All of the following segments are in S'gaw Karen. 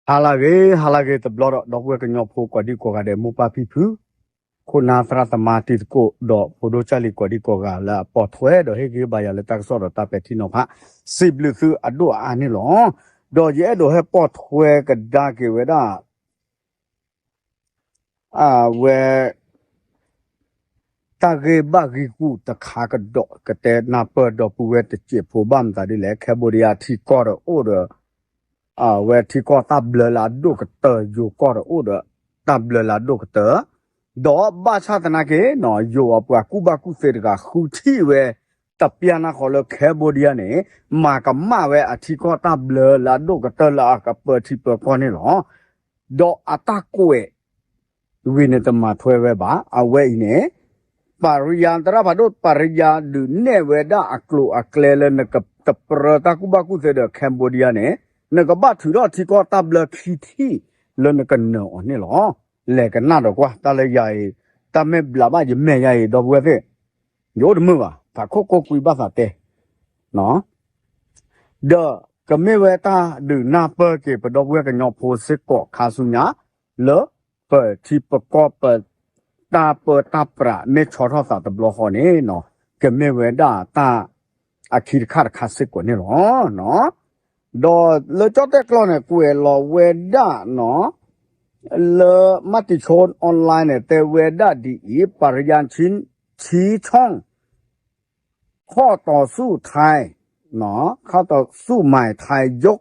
ဟါလၢအဂ့ၤ ဟါလၢအဂ့ၤတဘျီဒီး ဒီပုၢ်ဝဲၢ်ကညီဖိကိးဒံကိးဂၤဒဲး မိၢ်ပၢ်ဖံဖု ခိၣ်နၢ်သရၣ်သမါတံၤသကိး ဒီးဖိဒိၣ်ကၢ်လံၤကိးဒံကိးဂၤ လၢအပိာ်ထွဲဒီးဟ့ၣ်ဂံၢ်ဟ့ၣ်ဘါယၤလၢတၢ်ကစီၣ်ဒီးတၢ်ပဲာ်ထံနီၤဖး စံးဘျုးသုအဒိၣ်အအါန့ၣ်လီၤ. ဒီးယအဲၣ်ဒိးဟဲပိာ်ထွဲကဒါက့ၤဝဲဒၣ် အဝဲ တၢ်ဂ့ၢ်ဘၣ်ဂံၢ်ဂူာ်တခါကဒီး ကတဲနၢ်ပၢၢ်ဒီပုၢ်ဝဲၢ်တစဲးဖိ ဘၣ်မတၤဒ်လဲၣ် Cambodia ထံကီၢ်ဒီးအိၣ်ဒီး အဝဲထံကီၢ်တၢ်ဘျၢလၢအဒိၣ်ကတၢၢ် ယိၤကီၢ်ဒီးအိၣ်ဒီးတၢ်ဘျၢလၢအဒိၣ်ကတၢၢ် ဒီးဘၣ်ဆၣ်သနာ်က့နီၤ ယိၤအပှၤကူၣ်ဘၣ်ကူၣ်သ့တဂၤ ဃုထံၣ်ဝဲ တပျၢ်နၢ်ဃီလၢ Cambodia န့ၣ် မၤကမၣ်ဝဲအထံကီၢ်တၢ်ဘျၢလၢအဒိၣ်ကတၢၢ်လၢအကပၢထံပၢကီၢ်န့ၣ်လီၤ. ဒီးအတၢ်ကွဲး ဝံၤန့ၣ်တမၤထွဲဝဲဘၣ်. အဝဲအံၤန့ၣ် ပၤရံယါ သရၣ်ဖးဒိၣ်ပၤရံယါ ဒုးနဲၣ်ဝဲဒၣ်အကျိၤအကျဲလၢနကတပြၢတၢ်ကူၣ်ဘၣ်ကူၣ်သ့ဒီး Cambodia န့ၣ် နကဘၣ်ထုးထီၣ်ထံကီၢ်တၢ်ဘျၢခံထံၣ်လၢနကနၢၤအီၤန့ၣ်လီၤ. လဲၤကနၣ်ဒီးကွၢ် တၢ်လၢယၤအံၤ တၢ်မ့ၢ်ဘျးဘၣ်ယမဲာ်ယၤအံၤ ဒီပုၢ်ဝဲၢ်သ့ၣ် ယအိၣ်တမုာ်ဘၣ် ဖးခိၣ်ကိးကွံဘၣ်သးတဲ ဒီးကမ့ၢ်ဝဲတၢ်ဒုးနၢ်ပၢၢ်က့ၤ ပဒီပုၢ်ဝဲၢ်ကညီဖိစ့ၢ်ကီးခါဆူညါ လၢပထံပကီၢ်ပ တၢ်ပၢတၢ်ပြးမ့ၢ်ဆီထီၣ်သးတဘျီဃီန့ၣ်နီၤ ကမ့ၢ်ဝဲဒၣ်တၢ်အခံတခါတခါစ့ၢ်ကီးန့ၣ်လီၤ. ဒီးလၢကၠီၣ်တဲၣ်ကျီၢ်န့ၣ် ကွဲးလီၤဝဲဒၣ်နီၤ လၢ Matichon Online န့ၣ် တဲဝဲဒၣ်ဒ်အံၤ ပၤရံယါ ချံ ချံ ช่อง ข้อต่อสู้ไทย ข้อต่อสู้ใหม่ไทยยก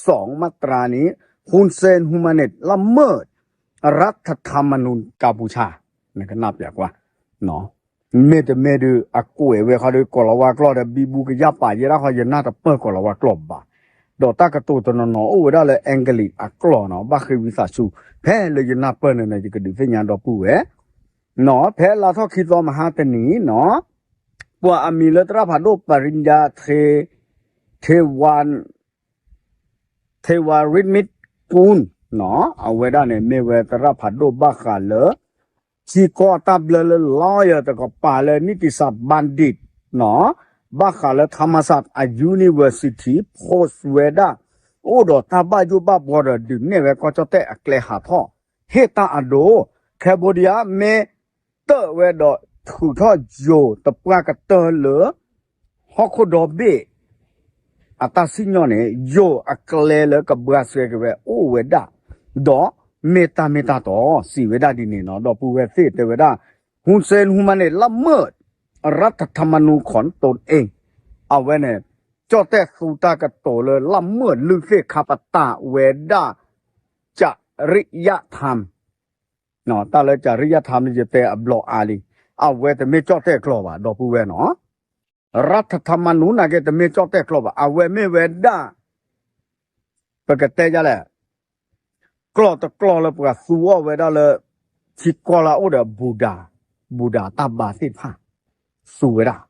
สองมาตรานี้ ฮุนเซน ฮูมาเนต ละเมิดรัฐธรรมนูญกัมพูชา နကနၢ်ပၢၢ်ကွၢ် မ့တမ့ၢ်ဒုး အကွဲးဝဲဃီဒီး ကိးလီၤဝါကျီၢ်ဒီး ဘံဘူကယၢ်ပာ်ယဲဒၣ်ဃီ ယနၢ်တပၢၢ်ကိးလီၤဝါကျီၢ်ဘၣ်. ဒီးတၢ်ကတိၤတနီၤနီၤ အိၣ်ဝဲဒၣ်လၢအင်္ဂလိပ်အကျိာ်နီၤ ဘၣ်ဃ့ဝံသးစူၤ ဖဲလၢယနၢ်ပၢၢ်န့ၣ်န့ၣ် ယကဒုးသ့ၣ်ညါဒီပုၢ်ဝဲၢ် နီၤ ဖဲလါထီၣ်ခံသီမဟါတနံၤနီၤ ပှၤအမံၤလၢသရၣ်ဖးဒိၣ်ပၤရံယါ ထေဝါ ထေဝါရံမံကူၣ် နီၤ အဝဲဒၣ်န့ၣ် မ့ၢ်ဝဲသရၣ်ဖးဒိၣ်ဘၣ်ဃးလၢ ထံကီၢ်တၢ်ဘျၢလၢ lawyer တကပၤလၢ နံၣ်တံၣ်စၢ် bandit နီၤ ဘၣ်ဃးလၢ Thammasat University post ဝဲဒၣ် အိၣ်ဒီးတၢ်ဘၣ်ယိၣ်ဘၣ်ဘှီဒီး ဒုးနဲၣ်ဝဲကီၢ်ကၠီၣ်တဲၣ်အကျဲဟးထီၣ် ဟ့ၣ်တၢ်အဒိ Cambodia မ့ၢ် တၢၣ်ဝဲဒီးထုးထီၣ်ယိၤတပှၢ်ကတၢၢ်လၢ ဟီၣ်ခိၣ်ဒီဘ့ၣ် အတၢ်စံၣ်ညီၣ်န့ၣ် ယိၤအကျဲလၢကဘှါစဲက့ၤဝဲအိၣ်ဝဲဒၣ် ဒီးမ့ၢ်တၢ်မ့ၢ်တၢ်တီ စံးဝဲဒၣ်ဒ်န့ၣ်နီၤ ဒီပုၢ်ဝဲၢ်သ့ၣ်တဲဝဲဒၣ် ဟူစ့ၣ် ဟူမၤန့ၣ် လၢမၢၢ် ရၢထထၢမနူၣ် ခွန်တုံအ့ၣ် အဝဲန့ၣ် ကၠီၣ်တဲၣ်သူတၢ်ကတိၤလၢ လၢမၢၢ်လုၢ်သ့ၣ်ခါပတာ်ဝဲဒၣ် ကရံယထၢမ် တၢ်လၢကရံယထၢမ်န့ၣ် ယတဲအဘျီအါလံ, အဝဲတမ့ၢ်ကၠီၣ်တဲၣ်ကျိာ်ဘၣ် ဒီပုၢ်ဝဲၢ်နီၤ, ရၢထထၢမနူၣ်နာ်က့ တမ့ၢ်ကၠီၣ်တဲၣ်ကျိာ်ဘၣ်, အဝဲမ့ၢ်ဝဲဒၣ် ပကတဲဒ်လဲၣ်, ကျိာ်တကျိာ်လၢပှၤသူအီၤဝဲဒၣ်လၢ ထံကီၢ်လၢအအိၣ်ဒီး ဘူဒၤ, ဘူဒၤတၢ်ဘါသ့ၣ်တဖၣ် သူဝဲဒၣ်,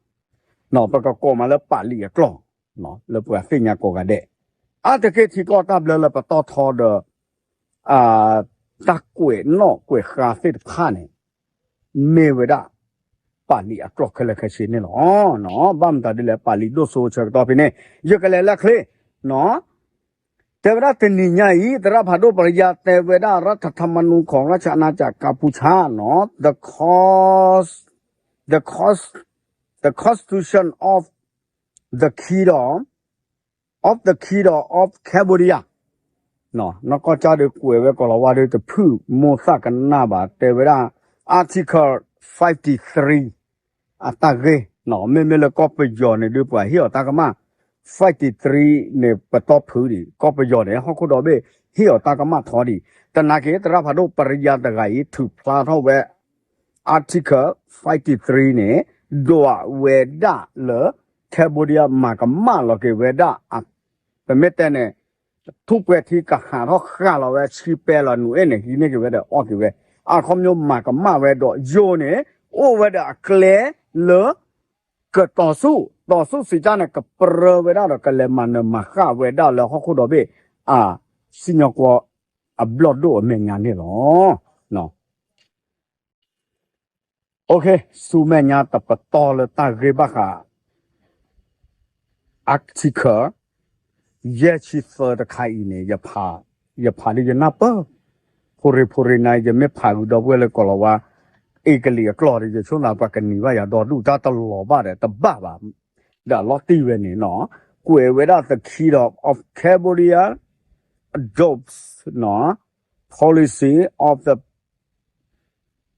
ပကကိးမးလၢပာ်လံာ်အကျိာ် လၢပှၤသ့ၣ်ညါကိးဂၤဒဲး, အါတက့ၢ်ထံကီၢ်တၢ်ဘျၢလၢပတီၢ်ထီဒီး တၢ်ကွဲးနီၣ်ကွဲးဃါသ့ၣ်တဖၣ်န့ၣ် မ့ၢ်ဝဲဒၣ် ပာ်လံာ်အကျိာ်ခဲလၢာ်ခဲဆ့န့ၣ်လီၤ. ဘၣ်မတၤဒ်လဲၣ် ပာ်လံာ်ဒိၣ်စိဆၢကတီၢ်ဖဲန့ၣ် ယကလဲၤလၢချ့ တဲဝဲဒၣ်တနံၤညါအံၤ သရၣ်ဖးဒိၣ်ပရံယါတဲဝဲဒၣ် ရၢထထၢမနူၣ် ของราชอาณาจักรกัมพูชา နီၤ the cons the cons the constitution of the kingdom of the kingdom of Cambodia နီၢ်ကီၢ်ကၠၢ်ဒီးကွဲးဝဲကိးလီၤဝါဒီးတဖုၣ်မိၢ်သၣ်ကနၣ်ဘၣ် တဲဝဲဒၣ် Article fifty three အတၢ်ဂ့ၢ်, မ့မ့ၢ်လၢကီၢ်ပယီၤန့ၣ်ဒုး ပှၤဟ့ၣ်အီၤတၢ်ကမၣ် fifty three န့ၣ် ပတီၢ်ဖုးဒံး ကီၢ်ပယီၤန့ၣ် ဟီၣ်ခိၣ်ဒီဘ့ၣ် ဟ့ၣ်အီၤတၢ်ကမၣ်ထီဒံး, သနာ်က့ သရၣ်ဖးဒိၣ်ပရံယါတဂၤအံၤ ထုးဖျါထီၣ်ဝဲ Article fifty three န့ၣ် ဒွးဝဲဒၣ်လၢ Cambodia မၤကမၣ်လီၤက့ၤဝဲဒၣ် ပမ့ၢ်တဲန့ၣ် ထူၣ်ပှဲၤထံကဟးထီၣ်ဃာ်လီၤဝဲ ဆံပဲလီၤ နူၤအဲၣ်န့ၣ် ဟံးန့ၢ်က့ၤဝဲဒီးအီၣ်က့ၤဝဲ, အခီပညီမၤကမၣ်ဝဲဒီး ယိၤန့ၣ် အိၣ်ဝဲဒီးအကျဲလၢ ကတီၤဆူၣ် တီၤဆူၣ်စံးတၢ်န့ၣ် ကပြၢဝဲဒၣ်ဒီး ကလဲၤမၤနၢၤမၤဃၣ်ဝဲဒၣ်လၢဟီၣ်ခိၣ်ဒီဘ့ၣ် အစံၣ်ညီၣ်ကွီၢ်အဘျီၣ်ဒိၣ်အမဲာ်ညါန့ၣ်လီၤ. ဆူမဲာ်ညါတပတီၢ်လၢတၢ်ဂ့ၢ်ဘၣ်ဃး Article ယဲၢ်ဆံသၢတခါအံၤန့ၣ် ယဖး ယဖးဒ်ယနၢ်ပၢၢ်, ဖိရ့ဖိရ့နၤ ယမ့ၢ်ဖးဃုာ်ဒီပုၢ်ဝဲၢ်လၢကိးလီၤဝါ အ့ကလံးအကျိာ်ဒီး ယဆိကမိၣ်ပှၤကနံၤဘၣ်ယၤဒီဒူၣ် တၢ်တလီၤဘၣ်ဒီးတဘၣ်ဘၣ်, ဒီးအလီၤတံၢ်ဝဲန့ၣ်နီၤ, ကွဲးဝဲဒၣ် the key of Cambodia adopts နီၤ policy of the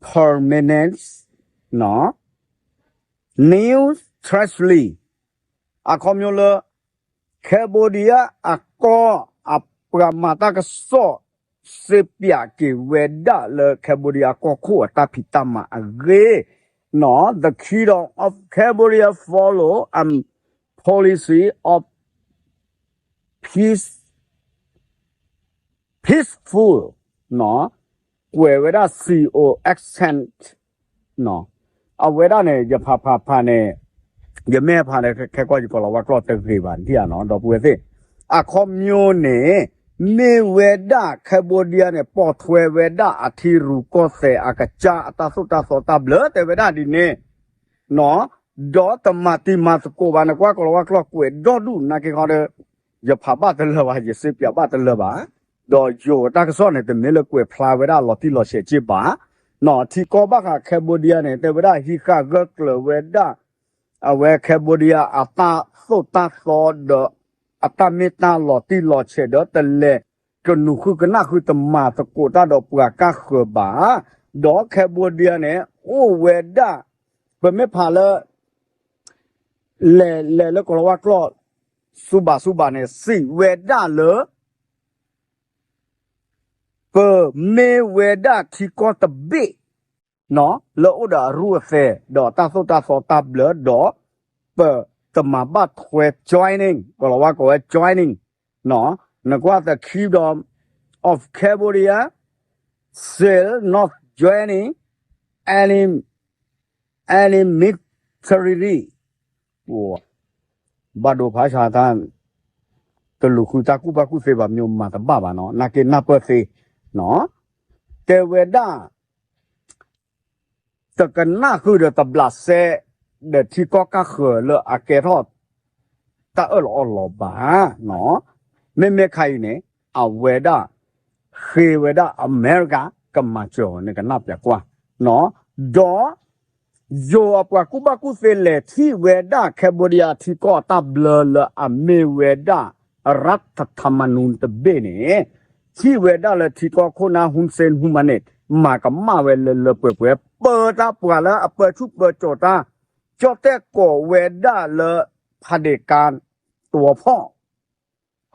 permanent နီၤ new treasury အခီပညီလၢ Cambodia အကီၢ် အပှၤမၤတၢ်ကစီၣ် စ့ပၠးက့ၤဝဲဒၣ်လၢ Cambodia ကီၢ်ခိၣ်အတၢ်ဖံးတၢ်မၤအဂ့ၢ်နီၤ the kingdom of Cambodia follow a policy of peace peaceful နီၤ ကွဲးဝဲဒၣ် C O accent နီၤ အဝဲဒၣ်န့ၣ် ယဖးဖးဖးန့ၣ် ယမ့ၢ်ဖးန့ၣ် ခဲကီၢ်ယကိးလီၤဝါကျိာ်တဂ့ၤဘၣ် နထံၣ်ဧါနီၤ ဒီပုၢ်ဝဲၢ်သ့ၣ်, အခီပညီန့ၣ် မ့ၢ်ဝဲဒၣ် Cambodia န့ၣ် ပိာ်ထွဲဝဲဒၣ်အထံရူၢ်ကီၢ်သဲးအကစၢ်အတၢ်သိၣ်တၢ်သီတၢ်ဘျၢ တဲဝဲဒၣ်ဒ်န့ၣ် နီၤ ဒီးတမၤတံၤမၤသကိးဘၣ် နကွၢ်ကိးလီၤဝါကျိာ်ကွဲးဒီဒူၣ် နာ်က့ခီဒီး ယဖးဘၣ်တလၢာ်ဘၣ် ယစ့ပၠးဘၣ်တလၢာ်ဘၣ်, ဒီးယိၤတၢ်ကစီၣ်န့ၣ် တမ့ၢ်လၢကွဲးဖျါဝဲဒၣ်လီၤတံၢ်လီၤဆဲးက့ဘၣ်, နီၤ ထံကီၢ်ဘၣ်ဃး Cambodia န့ၣ် တဲဝဲဒၣ်ဟံးဃာ်ဂၢၢ်ကျၢၤဝဲဒၣ် အဝဲ Cambodia အတၢ်သိၣ်တၢ်သီဒီး အတၢ်မ့ၢ်တၢ်လီၤတံၢ်လီၤဆဲးဒီး တလဲၤကနူၤဃုကနၣ်ဃုတမၤသကိးတၢ်ဒီးပှၤကါဃၢၤဘၣ်, ဒီး Cambodia န့ၣ် အိၣ်ဝဲဒၣ် ပမ့ၢ်ဖးလၢ လဲၤလဲၤလၢကိးလီၤဝါကျိာ် ဆူဘၣ်ဆူဘၣ်န့ၣ် စံးဝဲဒၣ်လၢ ပမ့ၢ်ဝဲဒၣ်ထံကီၢ်တဘ့ၣ် နီၤ လၢအိၣ်ဒီးအရူၢ်အသဲး ဒီးတၢ်သိၣ်တၢ်သီတၢ်ဘျၢ ဒီးပတမၤဘၣ်ထွဲ joining ကိးလီၤဝါကိးဝဲ joining နီၤ နကွၢ် the kingdom of Cambodia shall not joining any any military ဘၣ်ဒိဖးဆါတၢ် တလူၤဃုတၢ်ကူၣ်ဘၣ်ကူၣ်သ့ဘၣ် မ့ၢ်မၤတဘၣ်ဘၣ်နီၤ နာ်က့နၢ်ပၢၢ်သ့ နီၤ တဲဝဲဒၣ် တကနၣ်ဃုာ်ဒီးတဘျးစဲ ဒီးထံကီၢ်ကၢ်ဃၢၤလၢအကဲထီၣ် တၢ်အၢၣ်လီၤအီလီၤဘၣ်နီၤ မ့မ့ၢ်ခါအံၤန့ၣ် အဝဲဒၣ် ဃ့ဝဲဒၣ်အမဲရကၤ ကမၤစၢၤအီၤန့ၣ် ကနၣ်ပျးကွၢ်နီၤ ဒီး ယိၤအပှၤကူၣ်ဘၣ်ကူၣ်သ့လဲၤထံၣ်ဝဲဒၣ် Cambodia ထံကီၢ်အတၢ်ဘျၢလၢအမ့ၢ်ဝဲဒၣ် ရၢၣ်ထထၣ်မနူတဘ့ၣ်န့ၣ် ထံၣ်ဝဲဒၣ်လၢထံကီၢ်ခိၣ်နၢ် ဟူစ့ၣ်ဟူမန့ၣ် မၤကမၣ်ဝဲလၢလၢပှဲၤပှဲၤ ပၢတၢ်ပှၤလၢအပၢဆူၣ်ပၢစိးတၢ် ကၠီၣ်တဲၣ်ကိးဝဲဒၣ်လၢ ဖးဒ့းကါ တဝီဖီၣ်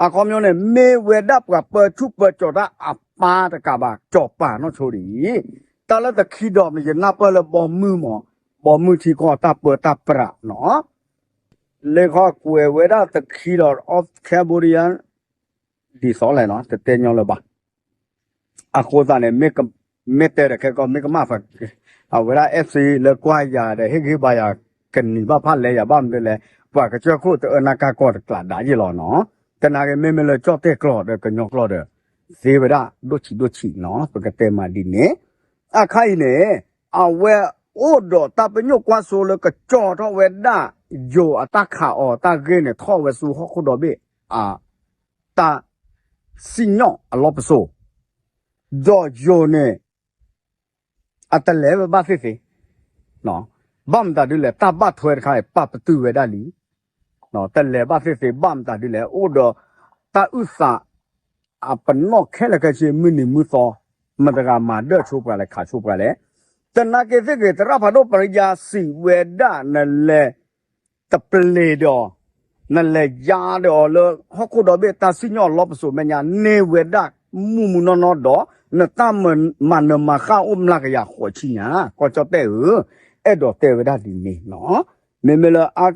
အခီပညီန့ၣ် မ့ၢ်ဝဲဒၣ်ပှၤပၢဆူၣ်ပၢစိးတၢ်အပၢ်တကးဘၣ် စီၤပၤနီၢ်ဆိဒံး တၢ်လၢတခံဒီး ယနၢ်ပၢၢ်လၢဘီမုၢ်မး ဘီမုၢ်ထံကီၢ်တၢ်ပၢတၢ်ပြးနီၤ လၢခီကွဲးဝဲဒၣ်တခံဒီး of Cambodia ဒ်သိးလဲၣ်နီၤ တတဲညီလၢၤဘၣ် အဃိသတးန့ၣ် မ့ၢ်တဲဒီးခဲကီၢ် မ့ၢ်ကမၣ်ဖး အဝဲဒၣ် FC လၢကွၢ်ယၤဒီး ဟ့ၣ်ဂံၢ်ဘါယၤ ကနံၤဘၣ်ဖးလဲယၤဘၣ်မနုၤလဲၣ် ပှၤကစၢၢ်ခိၣ်တအၢနာ်ကၢ်ကီၢ်တကျးဒါယ့ၢ်လီၤနီၤ တနာ်က့ မ့မ့ၢ်လၢကၠီၣ်တဲၣ်ကျိာ်ဒီးကညီကျိာ်ဒီး သ့ဝဲဒၣ်ဒိၣ်ဆံးဒိၣ်ဆံးနီၤ ပကတဲမးဒ်န့ၣ် အခါအံၤန့ၣ် အဝဲအိၣ်ဒီးတၢ်ပညိၣ်ကွၢ်စိလၢကကၠီထီၣ်ဝဲဒၣ် ယိၤအတၢ်ခးအီၤတၢ်ဂ့ၢ်န့ၣ် ထီၣ်ဝဲဆူဟီၣ်ခိၣ်ဒီဘ့ၣ် အ တၢ်စံၣ်ညီၣ်အလီၢ်ပစိာ် ဒီးယိၤန့ၣ် အတလဲၤဝဲဘၣ်သ့ၣ်သ့ၣ် ဘၣ်မတၤဒ်လဲၣ် တၢ်ဘၣ်ထွဲတခါအံၤ ပာ်ပတုာ်ဝဲဒၣ်လံ တလဲၤဘၣ်သ့ၣ်သ့ၣ် ဘၣ်မတၤဒ်လဲၣ် အိၣ်ဒီးတၢ်အုၣ်သး အပနီၣ်ခဲလၢာ်ခဲဆ့ မုၢ်နံၤမုၢ်သီ မတၤတဂၤမၤဒၢၣ်ဆိပှၤလဲၣ် ခးဆိပှၤလဲၣ် တနာ်က့သ့ၣ်ဂ့ၤ သရၣ်ဖးဒိၣ်ပရံယါစံးဝဲဒၣ် နလဲၤ တပျ့ၤဒီး နလဲၤယါဒီးအီၤလၢ ဟီၣ်ခိၣ်ဒီဘ့ၣ်တၢ်စံၣ်ညီၣ်အလီၢ်ပစိာ်မဲာ်ညါ န့ၢ်ဝဲဒၣ် မုၢ်မုၢ်နီၢ်နီၢ်ဒီး နတၢ်မၤနၢၤမၤဃၣ်အိၣ်မျးကယၤဃိးဆံညါ ကီၢ်ကၠီၣ်တဲၣ်ဧၢ, အဲၣ်ဒိးတဲဝဲဒၣ်ဒ်န့ၣ်နီၤ, မ့မ့ၢ်လၢ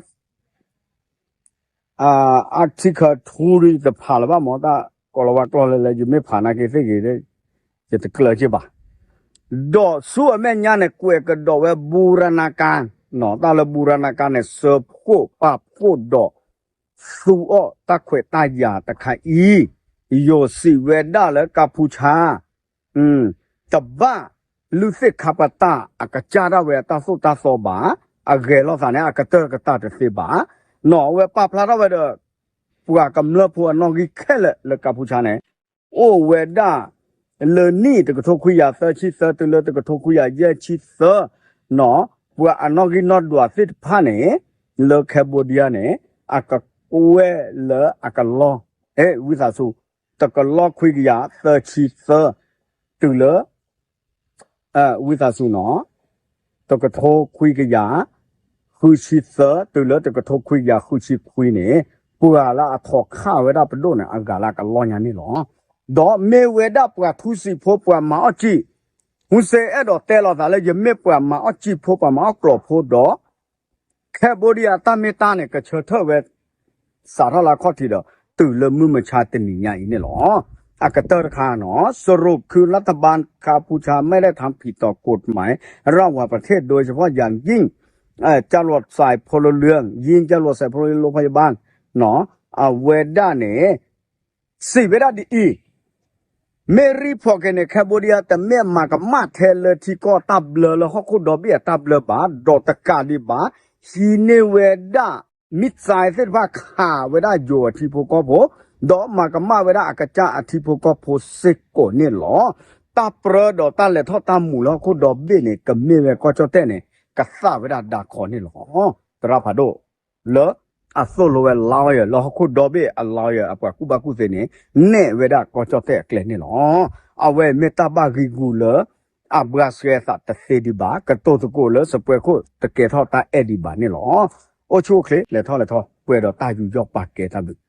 Article two တဖးလၢၤဘၣ်မ့ၢ် တၢ်ကိးလီၤဝါကျိာ်လၢလၢ ယမ့ၢ်ဖးနာ်က့သ့ၣ်ဂ့ၤ ယတကျၢၤက့ဘၣ်, ဒီးဆူအမဲာ်ညါန့ၣ် ကွဲးကဒီးဝဲ ဘူရၤနၤကါ နီၤ, တၢ်လၢ ဘူရၤနၤကါ န့ၣ် စၢဖှိၣ်ပာ်ဖှိၣ်ဒီး သူအီၤတၢ်ခွဲးတၢ်ယာ်တခါအံၤ, ယိၤစံးဝဲဒၣ်လၢကါဖူဆါ တဘၣ်လုၢ်သ့ၣ်ခါပတာ်အကစၢ်ဒၣ်ဝဲအတၢ်သိၣ်တၢ်သီဘၣ်, အဂဲၤလိာ်သးန့ၣ် အကတၢၢ်ကတၢၢ်တသ့ဘၣ်, နီၤ, အဝဲပာ်ဖျါထီၣ်ဝဲဒီး ပှၤကမျၢၢ်ဖိအနီၣ်ဂံၢ်ခဲလၢာ်လၢကါဖူဆါန့ၣ် အိၣ်ဝဲဒၣ်လၢနံၣ်တကထိခွံကယၤသၢဆံသၢ တုၤလၢတကထိခွံကယၤယဲၢ်ဆံသၢနီၤ, ပှၤအနီၣ်ဂံၢ်နီၣ်ဒွးသ့ၣ်တဖၣ်န့ၣ် လၢ Cambodia န့ၣ် အကကွဲၢ်လၢအကလီၢ်, အဲ ဝံသးစူၤ, တကလီၢ်ခွံကယၤသၢဆံသၢ တုၤလၢ ဝံသးစူၤနီၤ, တကထိခွံကယၤဃုဆံသၢ တုၤလၢတကထိခွံကယၤဃုဆံခွံန့ၣ်, ပှၤလၢအထီၣ်ခးဝဲဒၣ်ပဒိၣ်န့ၣ် အဂၤလၢအကလီၢ်ညါန့ၣ်လီၤ. ဒီးမ့ၢ်ဝဲဒၣ်ပှၤထူစံာ်ဖိ ပှၤမၤအီၣ်စံာ်, ဟူစ့အဲၣ်ဒိးတဲလီၤသးလၢ ယမ့ၢ်ပှၤမၤအီၣ်စံာ်ဖိ ပှၤမၤအီၣ်ကျိာ်ဖိဒီး Cambodia တၢ်မ့ၢ်တၢ်န့ၣ် ကဆၢထၢၣ်ဝဲ စးထီၣ်လၢအခီၣ်ထံးဒီး တုၤလၢမုၢ်မဆါတနံၤညါအံၤန့ၣ်လီၤ. အကတၢၢ်တခါနီၤ, สรุปคือรัฐบาลกัมพูชาไม่ได้ทำผิดต่อกฎหมาย ระหว่างประเทศ โดยเฉพาะอย่างยิ่ง เอ่อ จรวดใส่พลเรือน ยิงจรวดใส่พลเรือน โรงพยาบาล နီၤ, အဝဲဒၣ်န့ၣ် စံးဝဲဒၣ်ဒ်အံၤ, မ့ၢ် report က့ၤန့ၣ် Cambodia တမ့ၢ်မၤကမၣ်ထဲလၢထံကီၢ်တၢ်ဘျၢလၢဟီၣ်ခိၣ်ဒီဘ့ၣ်အတၢ်ဘျၢဘၣ်, ဒီးတကးဒံးဘၣ် ဟံးန့ၢ်ဝဲဒၣ် missile သ့ၣ်တဖၣ်ခးဝဲဒၣ်ယိၤအထံဖိကီၢ်ဖိ, ဒီးမၤကမၣ်ဝဲဒၣ်အကစၢ်အထံဖိကီၢ်ဖိစ့ၢ်ကီးန့ၣ်လီၤ. တၢ်ပြၢဒီးတၢ်လဲၤထီၣ်တၢ်မူးလၢဟီၣ်ခိၣ်ဒီဘ့ၣ်န့ၣ် ကမ့ၢ်ဝဲကီၢ်ကၠီၣ်တဲၣ်န့ၣ် ကသၣ်ဝဲဒၣ်ဒါခီန့ၣ်လီၤ. သရၣ်ဖးဒိၣ် လၢအသိၣ်လိဝဲ lawyer လၢဟီၣ်ခိၣ်ဒီဘ့ၣ်အ lawyer အပှၤကူၣ်ဘၣ်ကူၣ်သ့န့ၣ် နဲၣ်ဝဲဒၣ်ကီၢ်ကၠီၣ်တဲၣ်အကျဲန့ၣ်လီၤ. အဝဲမ့ၢ်တၢ်ဘၣ်ဂံာ်ဂူာ်လၢ အဘှါဆှဲအသးတသ့ဒံးဘၣ်, ကတိၤသကိးလၢစပွဲခိၣ်တကဲထီၣ်တၢ်အဲၣ်ဒံးဘၣ်န့ၣ်လီၤ. အိၣ်ဆူၣ်အိၣ်ချ့ လဲၤထီၣ်လဲၤထီၣ် ပှဲၤဒီးတၢ်ယူးယီၣ်ပာ်ကဲတၢ်ဘျုး